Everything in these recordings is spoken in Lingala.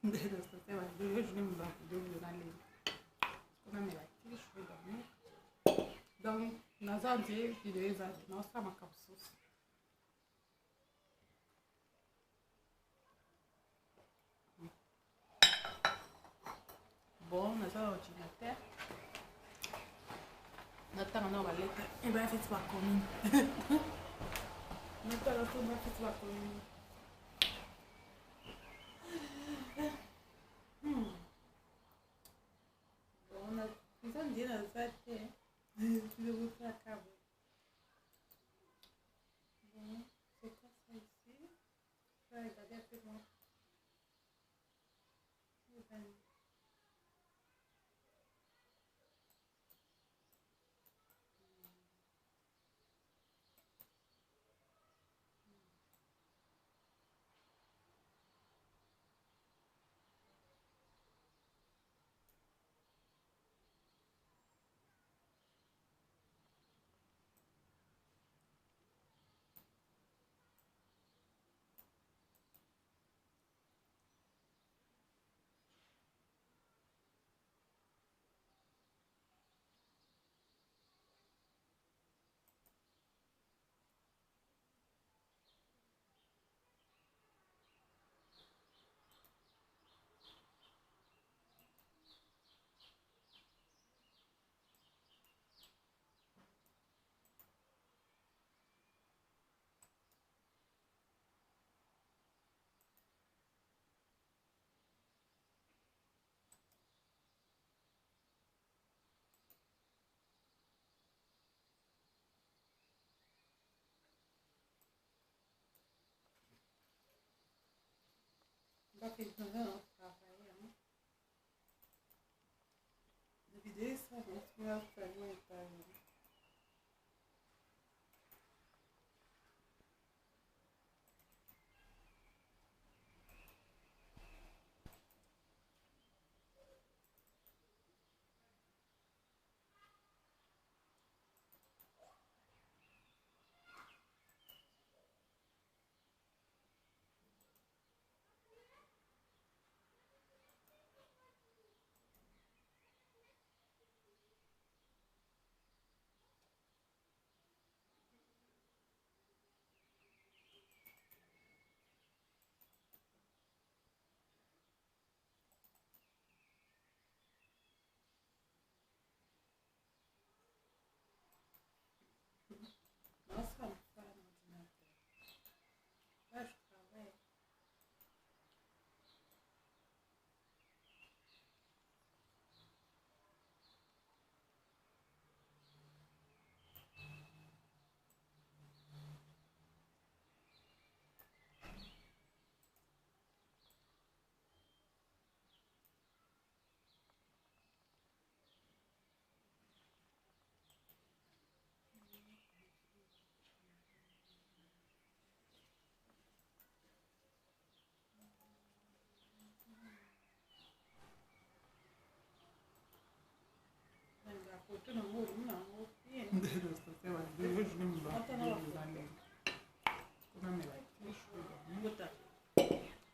Donc naza nde video eza naosala makambo mosusu. Bon, naza na ordinateur, natanga na baleta eba feti bakomi, natanga so bafeti bakomi. Bon, eza nde naza te kaka. Bon, c'est quoi ça ici? Je vais regarder un peu moi.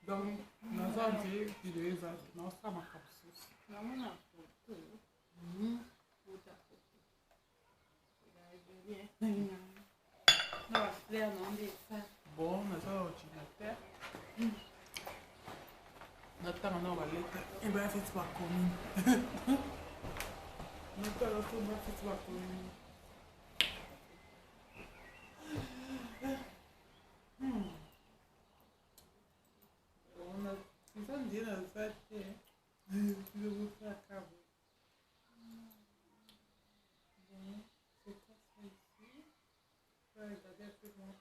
Donc naza nde video eza naosala makambo mosusu. Namona foto. Na bafleur na nde esa. Bon, naza na ordinateur, natanga na baleta eba feti bakomi, natanga so bafeti bakomi. Eza nde naza te. Bon, c'est quoi ça ici? Je vais regarder un peu moi.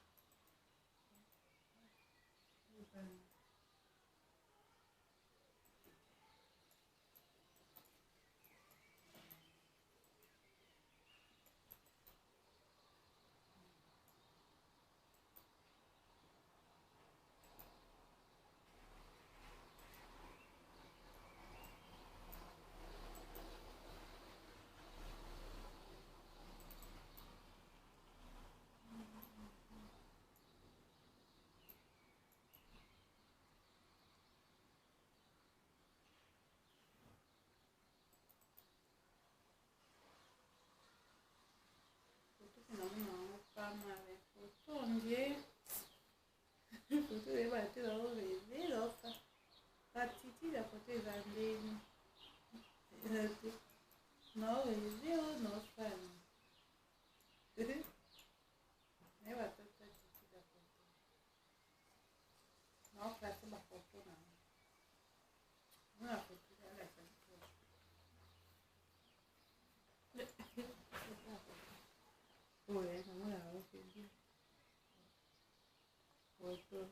Foto.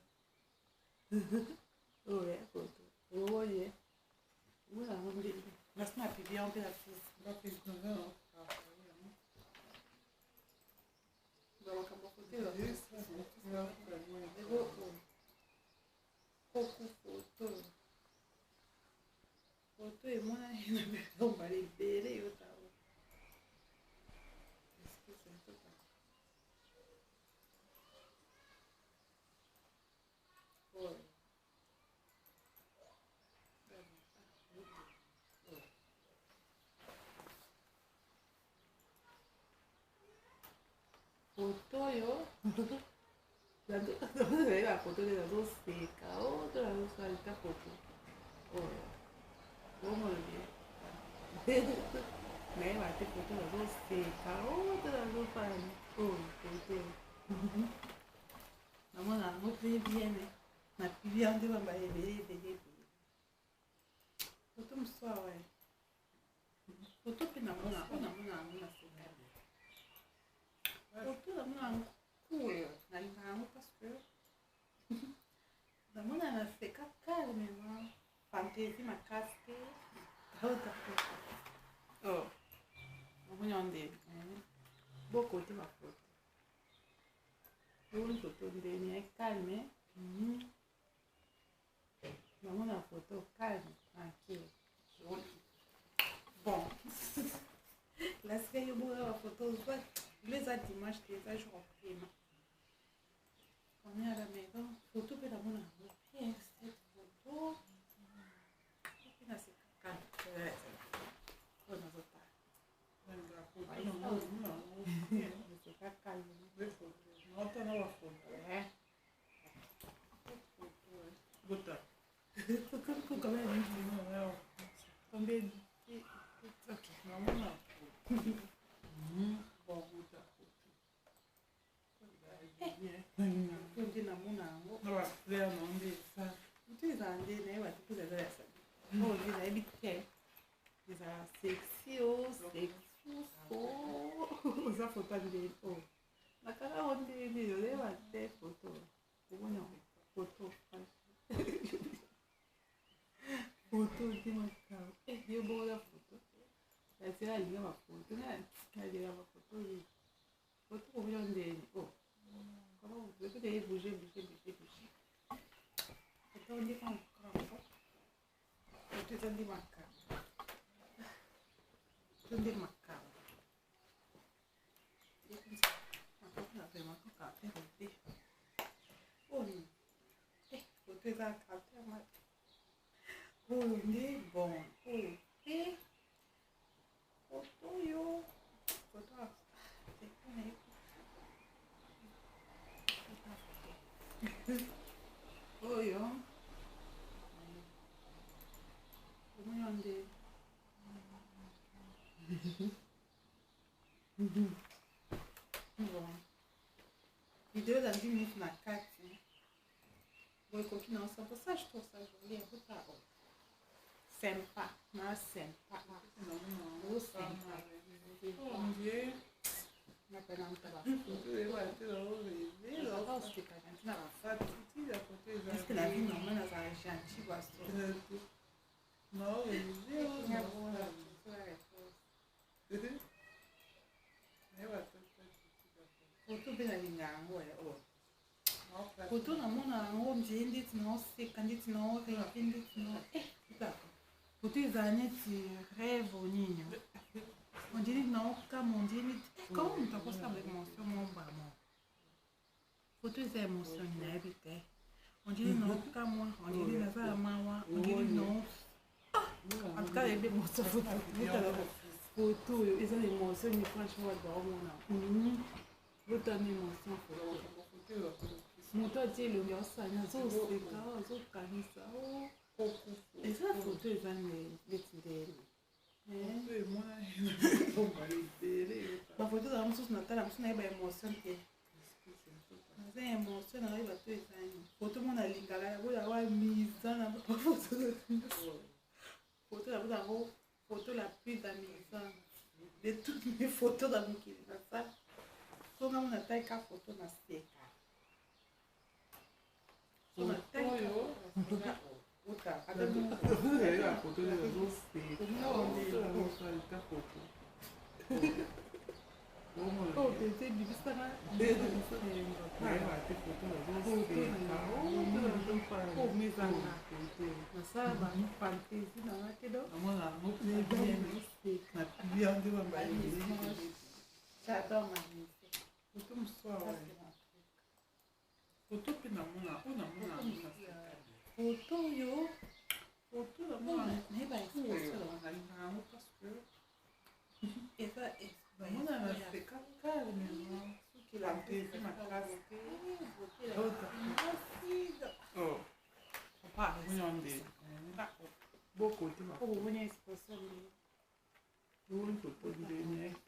Oyo ya foto. Omoni ye. Omona yango ndenge. Nasi na publie yango mpe na Facebook. Makambo foto ego koku foto. Foto emonani na bilomba ebele yo tao. Foto oyo nazali ba foto nde nazoseka o oh, to nazosala ta foto oyo bomona nde nayeba te foto nazoseka o oh, to nazosala oyo foto namona yango très bien na publie yango nde bamba ebele ebele ebele foto mosusu awa foto mpe namona oyo namona yango na seka foto namona yango cool nalingaka yango parce que namona na seka calmement fantaisie makasi te oh namoni yango nde bokote bafoto omoni foto ndeni ya calme namona foto calme tranquille joli bon lasika yo bonga bafoto ozwa lelo eza dimanche te eza jour prima on est à la maison photo mpe namona yango bien cette photo mpe nasekaka oyo nazotala naseka calme. Nde namona yango motu ezala nde nayeba te mpo eza ya sabi oyo nde nayebi te ezala sexy o sexy o oza foto ya nde oyo nakala yango nde nini oyeba te foto omoni yango foto foto nde makambo eh, yo bongo foto nasela alinga bafoto nalinga bafoto ye foto kokuya ndeni o oh. comment vous pouvez peut-être bouger bouger bouger bouger foto nde makambo foto eza nde makambo foto nde makambo foto eza caractère oyo nde bon oyo te foto oyo foto oyo omoni nde bon video ezali minute na kati boye ekoki na osa ça je trouve ça joli ekota oyo sympa na sympa o sympa Est-ce que la vie normale nazala gentil baso Foto mpe nalinga yango ya oyo foto namona yango ndie ndeti naoseka ndeti naoreve ndeti na eh, foto ezala neti rêve nini ondie neti naokama ondie neti eh, kama moto akosala émotion mombamo Photo eza emotion nini nayebi te. On dirait non kamwa, on dirait naza ya mawa, on dirait non. En tout cas, nayebi emotion photo. Photo oyo eza na emotion nini franchement bato baomona. Botana emotion photo. Moto atie elongi asani azoseka azokanisa. Eza photo eza neti ndeni. Bafoto ezala mosusu natala mosusu nayeba emotion te naza emotion nayeba to ezani foto mona alingaka yango yango amisa na bafoto foto yango yango foto la plus amusante de toutes mes photos na mokili nasala so nga mona talika foto naseka. Oyo mpenza ebimisaka omezanga nasala ba fantaisie na nga te. Donc j'adore ma musique. Foto mosusu awa, foto mpe namona oyo, namona foto oyo. Foto namona. Nayeba expression. Nalingaka yango parce que eza namona naseka calmement, fantaisie makasi. Oyo nde bokote. Omoni expression. Omoni foto nde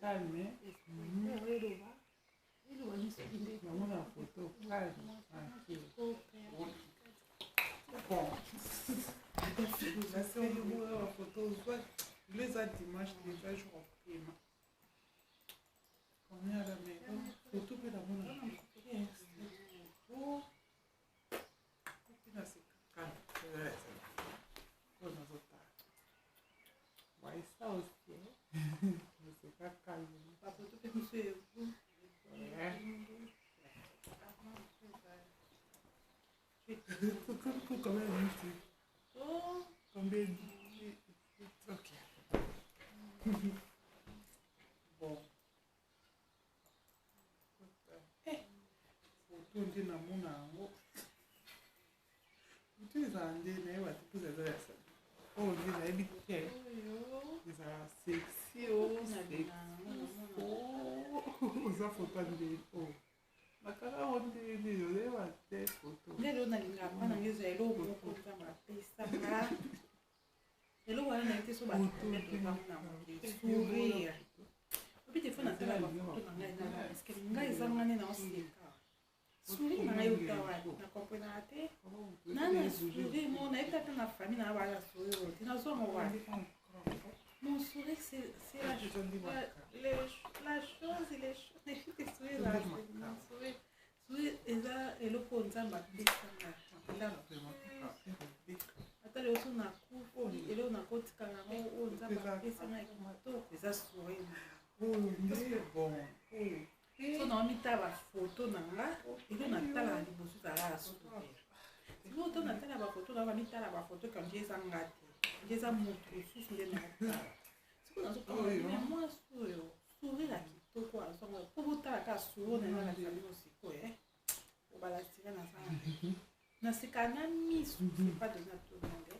calme. Eloba eloba misuki nde. Namona foto calme, tranquille. Bon, nasengi bafoto ozwa lelo, eza dimanche déjà, jour opema, on est à la maison. Photo mpe namona photo mpe nasekaka oyo nazotala. Ouais, ça aussi, naseka calme. Bafoto mpe miso evu. Ouais. Combien de minutes? Combien de... Ok. Bon. Photo nde namona yango. Photo ezala nde nayeba te mpoza eza ya sali. Oyo nde nayebi te. Ezala sexy o sexy. Oza photo nde oyo. Bakanga yango nde nini, oyeba te photo. Nde lelo nalingaka mpa nanga ezwa eloko moko Nzambe apesanga, eloko wana naye te. So bato na mokili sourire obi te fo natala bafoto na ngai nana, parce ngai eza nga nde naoseka, sourire na ngai euta wapi? Na comprenaka te. Nana sourire mo nayebi ata na famille na nga bala sourire oyo te, nazwango wapi? Mon sourire, c'est la chose, les choses, sourire, mon sourire. Sourire eza eloko oyo Nzambe apesanga. Ata lelo so nakufi, eloko nakotikala yango oyo Nzambe apesanga ya kitoko eza sourire. So naomitala bafoto na nga, eloko natalaka liboso ezalaka ya sourire. Sikoyo to natala bafoto na nga, bamitala bafoto kandi eza nga te, nde eza moto mosusu nde naotala. Sikoyo nazokanga mwasi oyo sourire ya kitoko azonga mpo botala kaka sourire na nga, nalakisa bino sikoyo. Obalasika naza naseka na misu, c'est pas donné à tout le monde.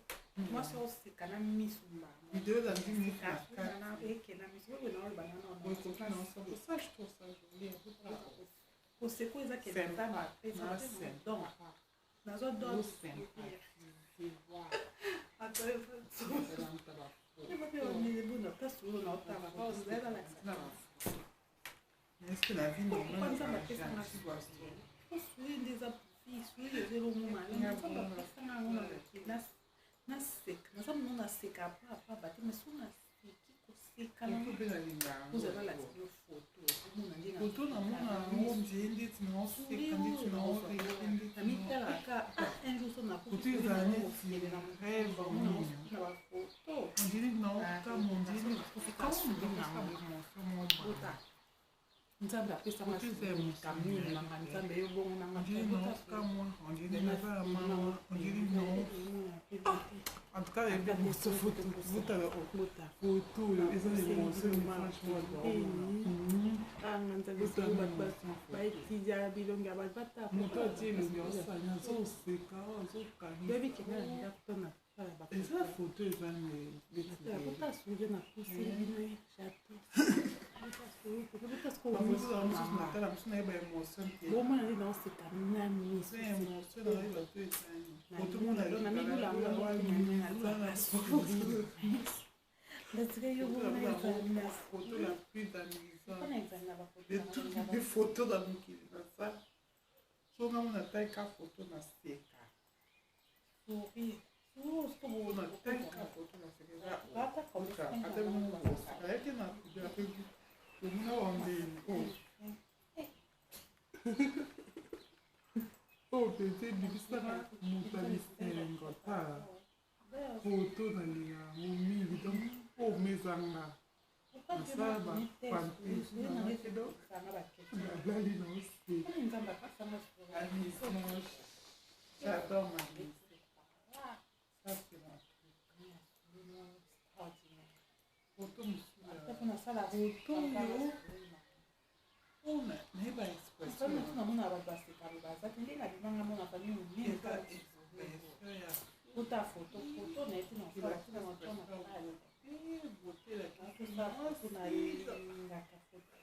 Mwasi oseka na misu. Vidéo ezali. Eke na misu oyo naoloba. Ça, je trouve ça joli. Koseko eza kende Nzambe apesa don, nazwa don sourire. Bona place oyo naotala, Est-ce que la vie normale, Nzambe apesanga sourire nde eza vie. Sourire eza elongo malamu Nzambe apesanga yango na mokili. Naseka, naza mono naseka apapa te, mais so naseki, koseka ozala nalakisa yo foto, omona nde. Foto namona yango nzie ndeti naoseka, ndeti naorêver, ndeti Namitalaka un jour so Foto ezala neti rêve. Na bafoto. On dirait naokama, on dirait. Ota Nzambe apesanga kamini nanga, Nzambe yo bongo nanga. On dirait naokamwa, on dirait naza ya mama, on dirait nao. En tout cas, yebi moso foto botala foto oyo eza émotion, franchement. Anga Nzambe, baétudia bilongi ya bato bata. Moto atie elongi, asali, azoseka, azokanga. Yebi kende na ndako to na tala. Eza foto eza. Bota sourire na pusi bino, j'adore. Bafoto mosusu natala mosusu nayeba émotion te. Bomona nde naoseka na miso. Émotion nayeba to ezani foto. Nalula ndatika yo bona ezali. Photo la plus amusante na ezali na bafoto. De toutes les photos na mokili nasala, so nga mona talika foto na seka. Sourire. Natalika foto na seka, eza ata bongo koseka yaki na omona wandeni oyo mpenza ebimisaka moto ya bisengo. Tala. Foto nalinga yango mingi, donc oyo mezanga nasala bafantaisie nanga te, donc nalali na oseka. J'adore ma vie, ça c'est mon truc. Foto mosusu, foto oyo oyo nayeba expression, namona bato baseka baza te. Nde nabimanga mona famille monene, eza expression ya ota foto, foto na ye te. Nasala tina na foto nalingaka foto.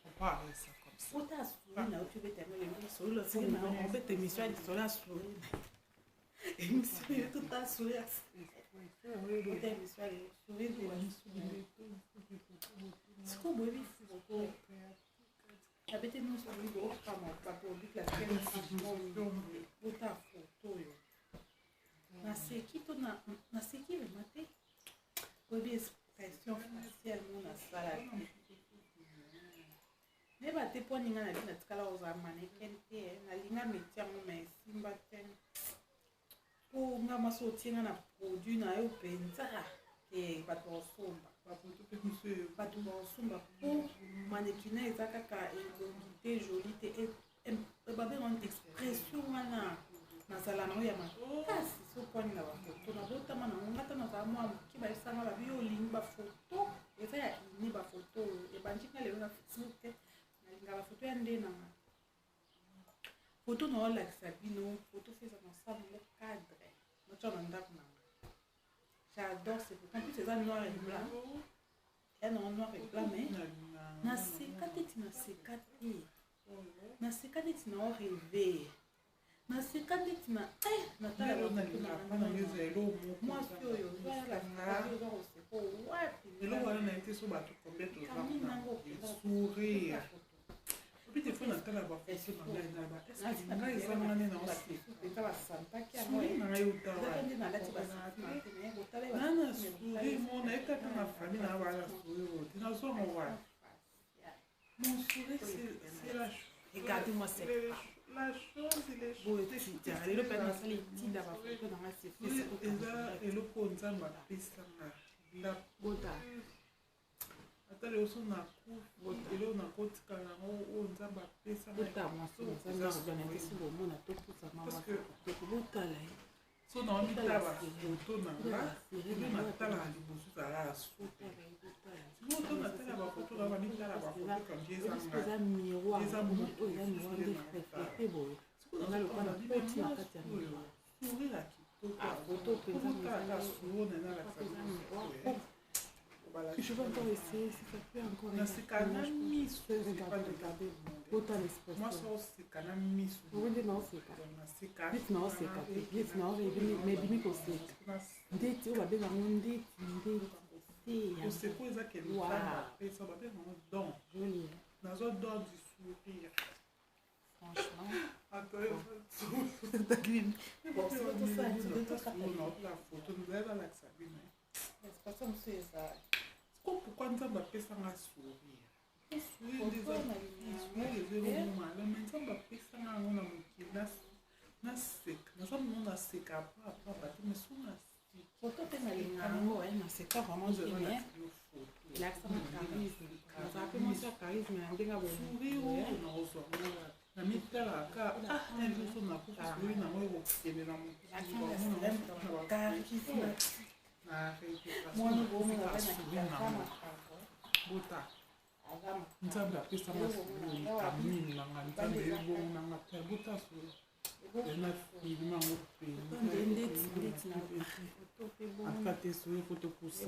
On parle ça comme ça. Ota asuri na yo, tobeta yango lelo solo, obeta émission ya lisolo asuri, émission yo tota asuri, ota émission ya lelo sourire. Sikoyo boyebi foto abete nyonso boyebi okama bato obikla. Ota foto oyo, naseki to naseki vraiment te. Oyebi expression faciale mo nasala te, nayeba te mpo aninga na bi natikala kozala mannequin te. Nalinga métier yango ma esimba te, mpo nga mwasi otienga na produit na yo mpenza te, bato bakosomba, bato bakosomba, mpo mannequinat eza kaka elongi te, joli te, babenga expression wana. Nazala nango ya makasi. Sokwani na bafoto nabotama nango, nga ta nazala mwa moke, bayebisanga babi yo olingi bafoto, eza ya ini bafoto oyo ebandi nga lelo na Facebook te. Nalinga bafoto ya nde nanga foto naolakisa bino. Foto fo eza na sala yango cadre, natya na ndako nanga. J'adore ces photos. En plus eza noir et blanc, ya nango noir et blanc, mais naseka neti naseka te, naseka neti nao rêve, naseka neti na natala mwasi oyo oza koseka wapi. Eloko wana naye te, so bato combien toza sourire opi te, fo natala bafoto na ngai na ba est-ce ngai eza nga nde eza basantaki. Sourire na ngai utawa na sourire mo naye kaka na famille na bana, sourire oyo te nazongo wana. Mon sourire, c'est la Regardez-moi cette la chose, il est boye tita lelo mpe nasali etinda bafoto nanga. Eza eloko Nzambe apesanga. Bota. Ata lelo so nakufi, eloko nakotikala yango oyo Nzambe apesanga. Bota mwasi Nzambe akobana te, si bomona topusama kitoko, botala ye. So naomitala bafoto na nga, ebe natalaka liboso ezalaka sourire. Sikoyo to natala bafoto na bamitala bafoto kandi eza miroir, eza oyo eza miroir nde refléter boye, eza lokola koti na kati ya miroir. Sourire ya kitoko. Foto mpenza. Otalaka sourire na nalakisa. Je vais encore essayer si ça peut encore. Naseka na miso. Regardez, regardez. Bota l'expression. Mwasi oseka na miso. Nde naoseka. Naseka. Neti naoseka te, neti naorêver, mais ebimi koseka. Ndeti oyo babengango ndeti ndeti te. Koseka oyo eza ke Nzambe apesa, babengango don. Joli. Nazwa don du sourire. Franchement. Photo nzali balakisa bino. Expression mosusu eza. Siko pourquoi Nzambe apesanga sourire? Sourire eza eloko malamu, Nzambe apesanga yango na mokili. Naseka, naza mono naseka apapa te, mais so naseka. Foto mpe nalinga yango, naseka vraiment te, mais elakisaka charisme. Nazala mpe mwasi ya charisme na ndenge. Sourire oyo nakozwa ngo wapi? Namitalaka, ah, un jour so nakufi, sourire nango ekokende na mokili. Charisme. Na mwana nango bota, Nzambe apesanga sourire kamini nanga, Nzambe ebongo nanga te. Bota sourire na filme yango Mpenza. Ata te, sourire fo topusa.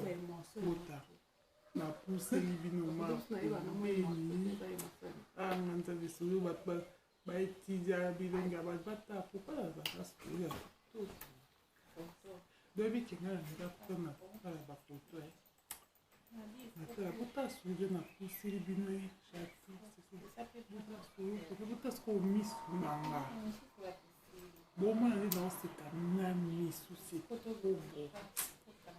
Bota, napuseli bino mapembeni anga Nzambe. Sourire, bato baétudia bilongi ya bato bata pourquoi nazalaka sourire ya kitoko. Doyebi ke ngai nalinga kuta natala bafoto, natala bota sourire, napuseli bino ye. J'adore. Bota sikoyo misu nanga, bomona nde naoseka na misu sekobo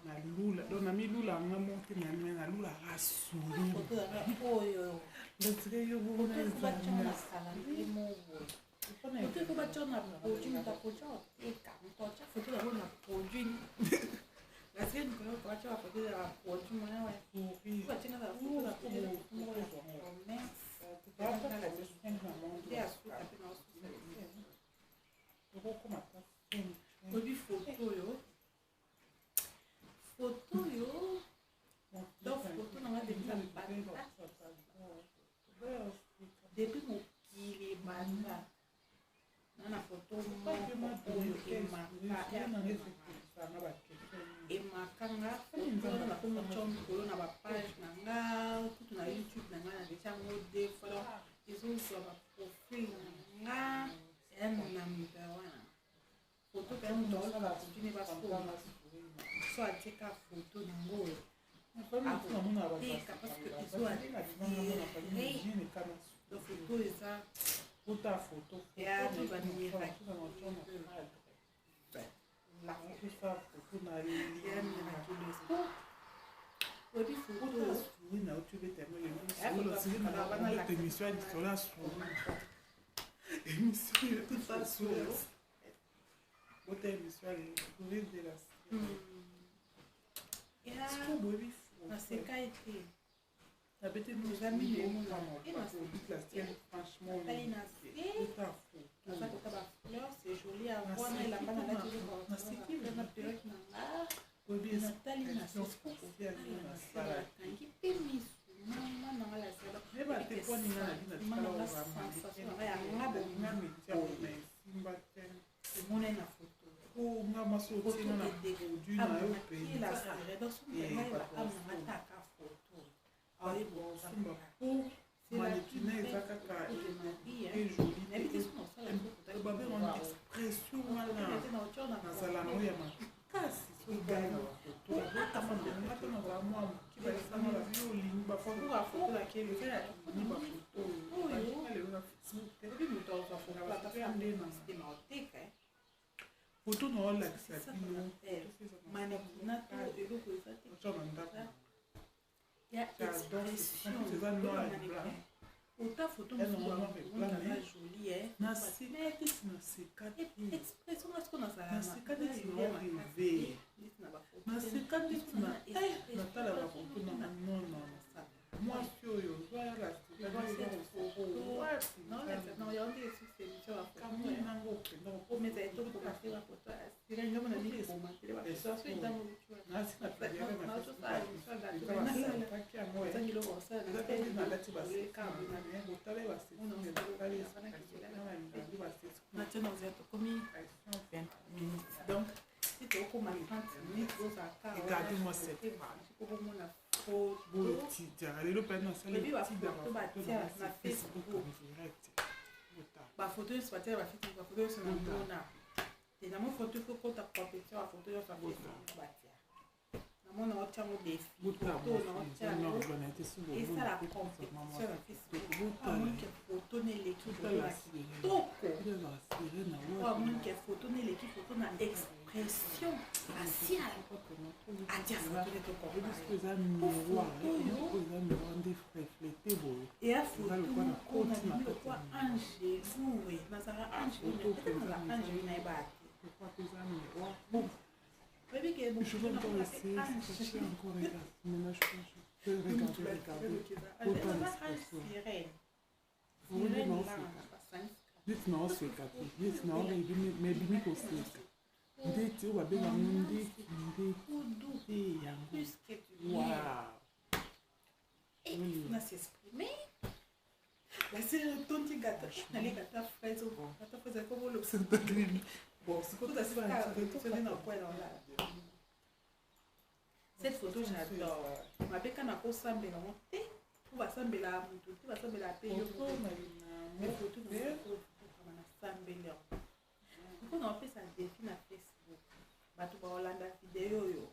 nalula, donc namilula yanga moko te, nalulaka sourire. Natike yo bongo. Foto batya na produit, moto akotya oteka, moto atya foto yango na produit. Batia bafoto ya baproduit mwana wa batia na bafoto ya moko ya promesse nde ya suka mpe na osusa. Oyebi foto oyo, foto oyo, donc foto na nga depuis na banda, depuis mokili ebanda, na na foto moko oyo emakanga. Foto wana nakomi otya mikolo na bapage na nga, kutu na YouTube na nga na detia yango deux fois. Donc ezozwa baprofil na nga ya number one foto mpe moto aoluka produit ne basoma so atieka foto nango oyo akoteka, parce que ezo attirer. Donc foto eza ya bamiracle, ya miraculeuse. Oyebi foto? Émission ya lisolo ya suri, émission ya suri, bota émission ya sourire de la Ya boyebi. Naseka ete Nabete. Eza mino omona. Franchement. Natali na se, naza kota bafleur, c'est joli wana elamba nalati na perruque na nga. Natali na se, nakangi mpe misu mama nanga lasala nanga sensation nanga yanga Esimba te. Emonai na foto. Nga mwasi otinga na produit na yo mpenza. Mpenza. Foto. Osomba po mannequin eza kaka e joli babe wana, expression wana nazala nango ya makasi. Soki gai na bafoto ata nazala mwa moke, bayesanga bavi olingi bafoto, bafoto lelo na Facebook te, Te. Foto na olakisa bino. Mannequinat to eloko eza te. Otya na ndako. Ya J'adore. expression. En plus, eza noir et blanc. Ota photo Eza mosusu noir et blanc, aza mais joli. Naseka teti, naseka te. Expression nga siko nazala. Naseka neti na rêve, naseka neti na natala bafoto na nono mwasi oyo zwayala. Nango okenda. Nasi na basantaki yango eza pe nde nalati botala. Tokomi 20 minutes, donc si tokoma 30 minutes, ozalaka. Regardez-moi cette Okomona foto. Botidiaka lelo mpe nasali. Oyebi bafoto batia na Facebook. Direct. Bafoto nyonso batia baFacebook, bafoto nyonso namona te, namoni foto ifo kota compétition, bafoto nyonso ya Facebook batia, namona otiango défi, foto naotia yango esala compétition na Facebook. Amonike foto neleki foto na kitoko oyo, amonike foto neleki foto na expression faciale, atia foto ne tocompare. Eza miroir, eza miroir nde reflété boye. Eya foto Eza lokola moko koti na nabimi kati lokwa ya angelu, nazala angelu, peut-être nazala angelu, nayeba te. Lokwa mpe eza miroir. Oyebi ke Je vais encore essayer, c'est encore, regarde. Maintenant, je peux regarder, regarder. Autant d'expression. Sirène. Oui, Sirène. non, Là, neti na oseka te, neti na mais ebimi koseka ndeti oyo babengango ndeti ndeti te yango. Plus que du miel. Wow. Et na s'exprimer. La série tondi gâteau. Nali gâteau fraise, gâteau fraise comme le Bon, sikoyo. Na point là. Cette photo, j'adore. Mabeka na kosambela ngo te. Po basambela mutu te, basambela pe yo. Mais photo na nasambeli yango. Sikoyo na opesa défi na Facebook. Bato baolanda video oyo.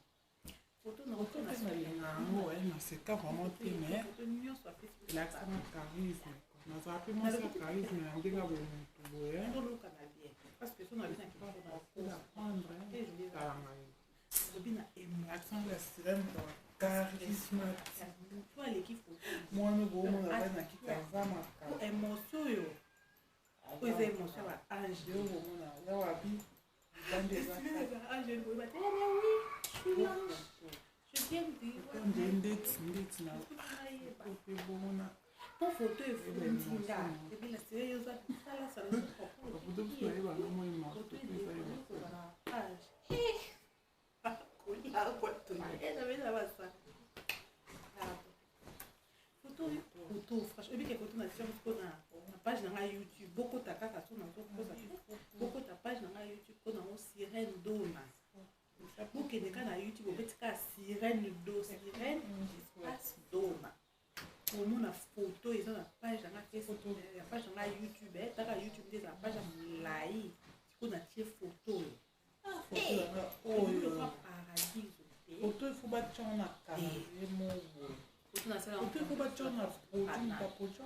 Photo na Photo mpe nalinga yango, naseka vraiment te, mais photo nyonso ya Facebook. elakisanga charisme. Nazala mpe mwasi ya charisme na ndenge ya bomotu boye. Toluka na bien parce que so na bina kitoko na Apprendre talanga ye. Olobi na émotion. Elakisanga ya sirène charismatique. Motu aleki photo. Mwana boomona vai na kiti aza makambo. Po émotion oyo, oyo eza émotion ya baange. Yo bomona ya wabi libanda eza. Ange boye batelemi, oui, je suis l'ange, je Nde ndeti ndeti na mpe bongo na po foto efundi nga ebila seye yo oza bisalasala. Bafoto mosusu nayebanga mwa Foto emotion mpe eza emotion. na page foto foto franchement ebike foto na tia mpo na page na ngai YouTube. Bokota kaka so nazokosa, bokota page na ngai YouTube mpo nango Sirène Dona. Bokende kaka na YouTube, obeti kaka Sirène Do, Sirène espace Dona, omona foto eza na page na ngai Facebook, ya page na ngai YouTube. Taka YouTube nde eza na page ya molai. Sikoyo natie foto oyo. Foto nanga oyo. Paradiso te. Foto ifo batia na calendrier moko boye. Foto nasala. Foto ifo batia na produit, baproduit.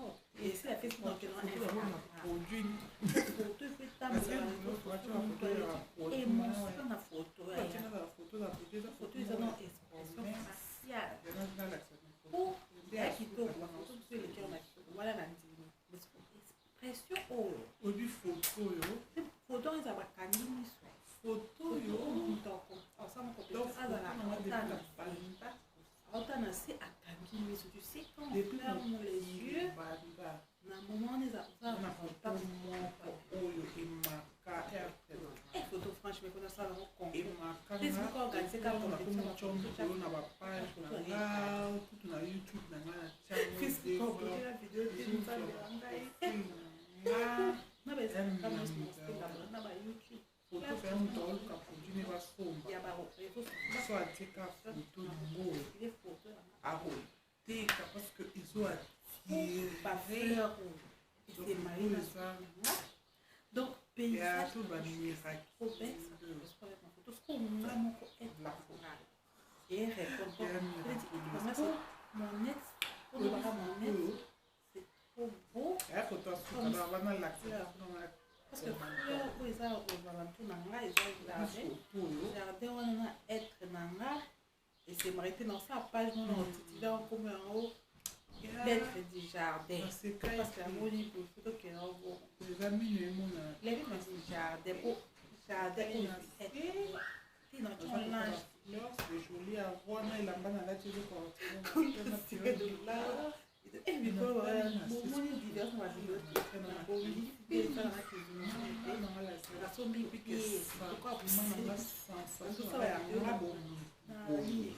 Esi ya Facebook na Foto yango na produit. Foto ifo Parce que etambola. nyonso batia na foto ya produit. Émotion na foto. Batia na foto na produit, eza. Foto eza na expression faciale po ya kitoko. Bafoto mosusu eleki na kitoko wana na ndimi, expression oyo. Oyebi foto oyo? Foto oyo eza bakangi miso. Foto oyo. Moto asala Donc compétition foto azala nanga depuis aotana na banda. aotana se akangi miso. Tu sais, quand on Depuis ferme les yeux banda na moment wana eza oza na foto moko oyo emaka. Photo, franchement, mpona asala yango concours. Emaka. Facebook organise kaka compétition. Likolo na bapage na nga, kutu na YouTube na nga na Facebook okotela video te, Nzambe na ngai, na bainstagram nyonso na bayoutube. Foto fe moto aoluka produit ne basomba. Ya baréseau. So atieka foto nango, akoteka parce que ezo attire. Bafleur oyo esemari na donc paysage. To bamiracle. Trop belle, ça correspond avec ma photo. Ce qu'on a moko être la et répondre mon ex, mon ex, c'est trop beau. Eya foto asuka bana lakisa. Parce que fleur oyo eza aux alentours na nga, eza jardin. Foto oyo. Jardin wana na être na nga esemari te. Na osala page mona otitila nkombo yango "L'être du jardin", parce que amoni photo tokende yango. Eza mino emonana. L'être du jardin, po jardin oyo être te na lange. Fleur, c'est joli à voir na elamba nalati. Mikolo bomoni diverse na bavideo te, nasombi nini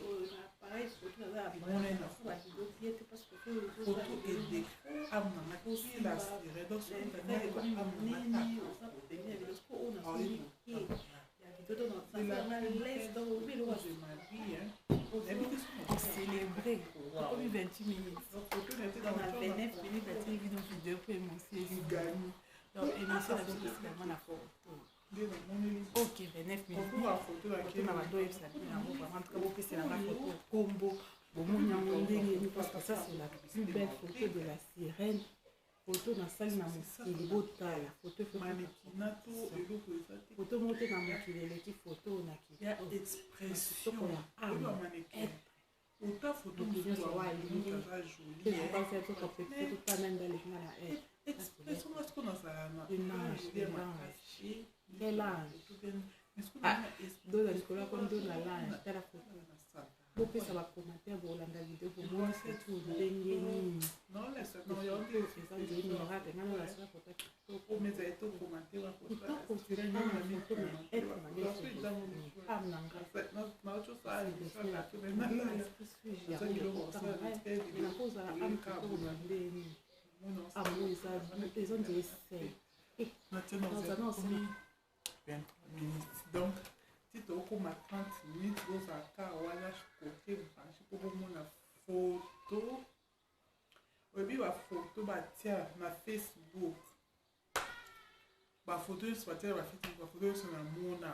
oyo na appareil photo, naza na bavideo bien te parce que Photo ede ame nanga ti la sirène, donc soki monene oza pembeni ya video siko oyo nasombi ya video, donc nasalanga laisse, donc obi eloko. De ma vie, hein. Célébrer tokomi 28 minutes. Donc na 29 minutes batili bino video mpo émotion esi. Donc émission na biso tosilama na photo. Ok, 29 minutes photo na bando oyebisa bino yango. Vraiment, en tout cas, bopeselanga photo kombo, bomoni yango ndenge nini? Parce que ça, c'est la plus belle photo de la sirène, photo nasali na mokili. Botala photo. Manekina to eloko eza te. Photo moko te na mokili eleki photo oyo na Ya kitoko expression ya oyo âme. mannequin ota photo Moto mosusu nyonso oyo alingi. aza joli. Totala nde aleki nga na air. Expression nga siko nazala na Une ange, ya une ange. makasi. Quel ange? Ah, doza likolo yako ndo na lange. Tala photo, bopesa bacommentaire, bolanda video, bomoni photo ndenge nini? Eza nzeli miracle. Nga nalasala photo ya kitoko kitoko na photo, mais être na nde âme na nga. Nakozala âme kitoko na ndenge nini? Âme oyo eza nzeli se. Naza na 23 minutes, donc ti tokóma 30 minutes, bozalaka wana kote branche mpo bomona photo. Oyebi bafoto batia na Facebook, bafoto nyonso batia na bafacebook, bafoto nyonso namona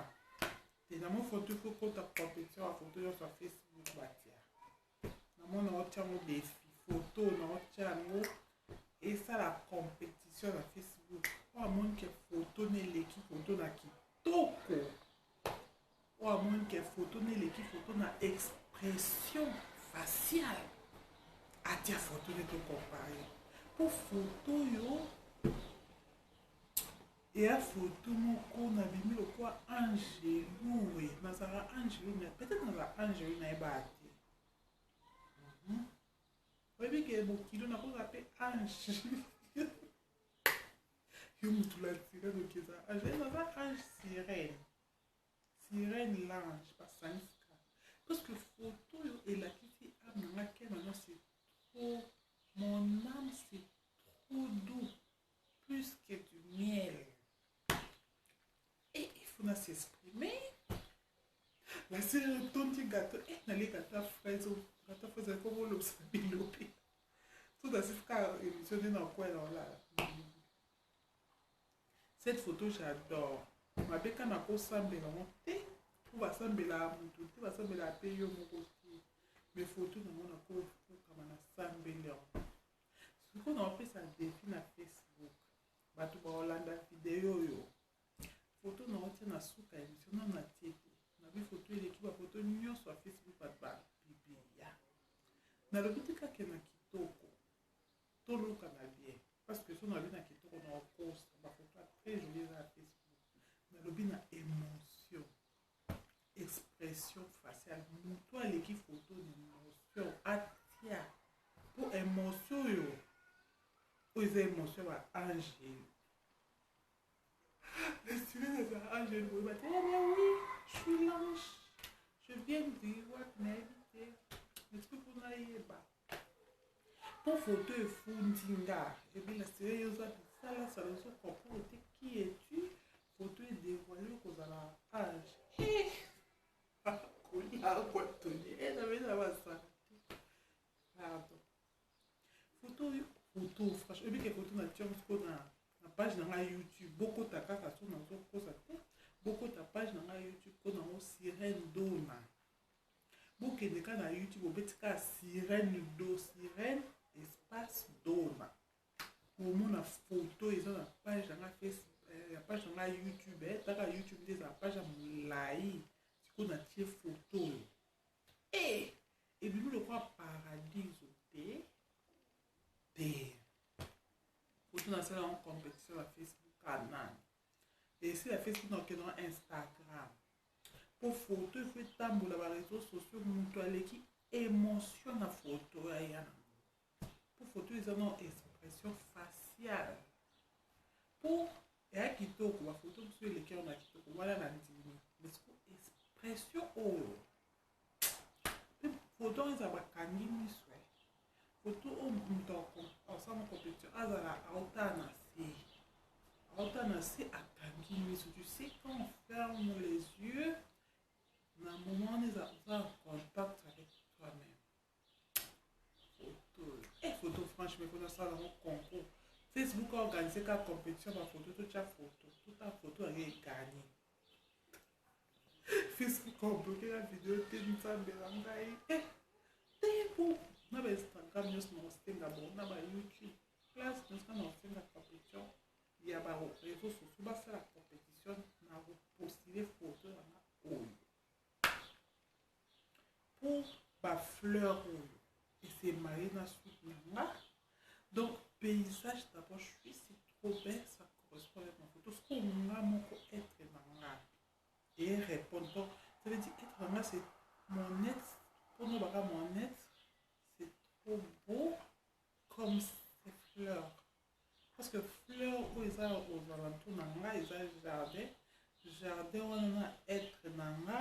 te. Namoni foto ifo kota compétition, bafoto nyonso ya Facebook batia, namona otia yango défi. Foto na otia yango esala compétition na Facebook. Oyo amoni ke foto na eleki foto na kitoko, oyo amoni ke foto na eleki foto na expression faciale, atia foto nde tocompare. Mpo foto oyo eya foto moko nabimi lokwa angelu. We nazalaka angelu, mais peut-être nazala angelu, nayebaka te. Oyebi ke mokili nakozala mpe ange. Yo mutu la sirène okeza ange. Eh, naza ange sirène. Sirène l'ange basangisi kaka. Parce que photo oyo elakisi âme na nga ke maintenant c'est trop mon âme c'est trop doux plus que du miel. Et il faut na s'exprimer. La sirène etondi gâteau. Eh, nalie gâteau ya fraise. Gâteau ya fraise ekomi olobisa bilobi. Tout à fait kaka émission nde na kwela olala. Cette photo j'adore. Mabe kaka nakosambela yango te mpo basambelaka motu te basambelaka mpe yo moko te mais photo nango nakofukama nasambeli yango sikoyo naopesa defi na facebook bato bakolanda video oyo photo naotia na suka ya émission nano natie te nabi photo eleki bafoto nyonso ya facebook bato babiblia nalobi te kaka na kitoko toluka na bien parce que so nalobi na kitoko na okosa bafoto ya très jolie eza ya facebook nalobi na émotion expression faciale moto aleki photo na émotion atia mpo émotion oyo oyo eza émotion ya baangelu Destinée eza angelu boyeba te eh, mais oui je suis l'ange je viens de wapi nayebi te mais mpo nayeba mpo photo efundi nga ebila sire yo oza bisalasala ozo comprendre te qui es-tu photo edevoile okozala age kolia kwatoni e na basala te pardon photo oyo photo franchement oyebi ke photo na tia sikoyo na na page na ngai youtube bokota kaka so nazokosa te bokota page na ngai youtube mpo nango sirène dona bokende kaka na youtube obeti kaka sirène do sirène espace dona omona photo eza na page na ngai facebook eh, ya page na ngai youtube eh, taka youtube nde ezala page ya molai sikoyo natie photo oyo eh, ebimi lokola paradiso te te photo nasala yango compétition na facebook kanani esi ya facebook nakokende na instagram mpo photo efo etambola ba réseaux sociaux moto aleki émotion na photo aya nango mpo photo eza na expression faciale mpo eya kitoko bafoto mosusu eleki yango na kitoko wana na ndimi mais siko expression oyo mpe foto wana ezala bakangi miso eh. foto oyo moto asala compétition azala aotala na se aotala na se akangi miso tu sais quand on ferme les yeux na moment wana eza oza en contact avec toi-même photo eh, photo franchement faut nasala yango concours facebook aorganise kaka compétition bafoto totya photo tota photo yango eganye facebook abloke na video te nzambe na ngai eh, te po na ba instagram nyonso na kosenga bango na ba youtube place nyonso na kosenga compétition ya ba réseaux sociaux basala compétition na kopostile photo na nga oyo po ba fleur oyo esemaye na suki na nga donc paysage d'abord je suis c'est trop belle ça correspond avec ma photo sikoyo nga moko être na nga et répondre donc ça veut dire être na nga c'est mon être mpo nobaka mon être c'est trop beau comme ces fleurs parce que fleur oyo eza aux alentours na nga eza jardin jardin wana na être na nga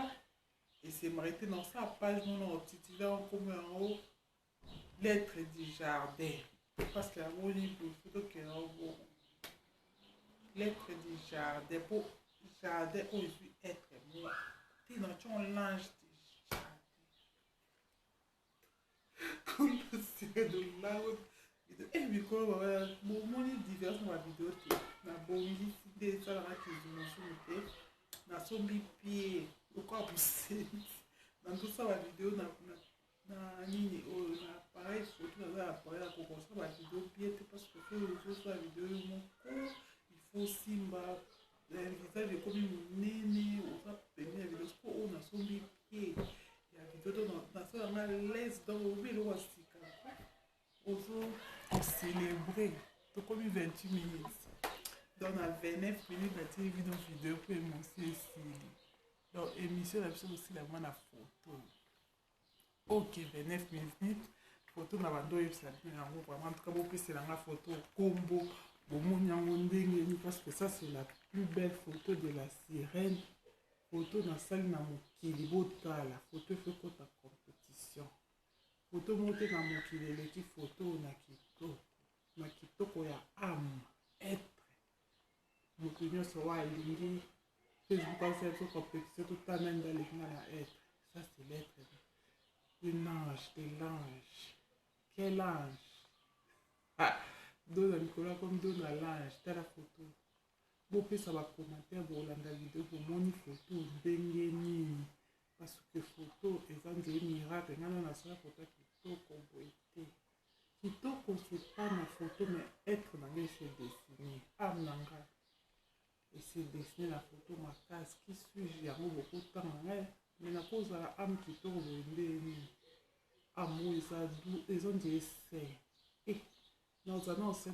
esemaki te na osala page mona otitile nkombo yango lettre du jardin parce que yango liboso tokende yango bongo lettre du jardin mpo jardin oyo ezwi être moko te na tyo l'ange du jardin Eh, mikolo bomoni différence na bavideo te nabongisi nde esalaka kizunguzungu te nasombi pie lokola bosenzi nandosala bavideo na nini oyo na appareil photo naza na appareil ya kokosala bavideo pie te parce que soki ozosala video yo moko il faut simba eh, visage ekomi monene oza pembeni ya video siko oyo nasombi pie ya video to nasala nga laise donc obi eloko ya sika ozo célébrer tokomi 28 minutes donc na 29 minutes natili bino video mpo emosi esili donc émission na biso kosila mwa na photo ok 29 minutes. Photo na bando oyebisa bino yango vraiment. En tout cas, bopesela nga photo kombo, bomoni yango ndenge nini, parce que ça, c'est la plus belle photo de la sirène. Photo nasali na mokili, botala photo efo ekota compétition. Photo moko te na mokili eleki photo na kitoko, na kitoko ya âme, être. Moto nyonso oyo alingi Facebook asala biso compétition, totala nani nde aleki nga na être. Ça, c'est l'être une ange de l'ange. Quel ange? Ah, do na likolo akomi do na l'ange. Tala photo, bopesa bacommentaire, bolanda video, bomoni photo ndenge nini, parce que photo eza nzela miracle. Ngai na nasala photo ya kitoko boye te. Kitoko, c'est pas na photo, mais être na ngai ese dessine, âme na ngai ese dessine na photo makasi. Qui suis-je? Yango bokotanga ngai, mais nakozala âme kitoko boye nde nini? Âme oyo eza doux, eza nzela ese e nazala na ose.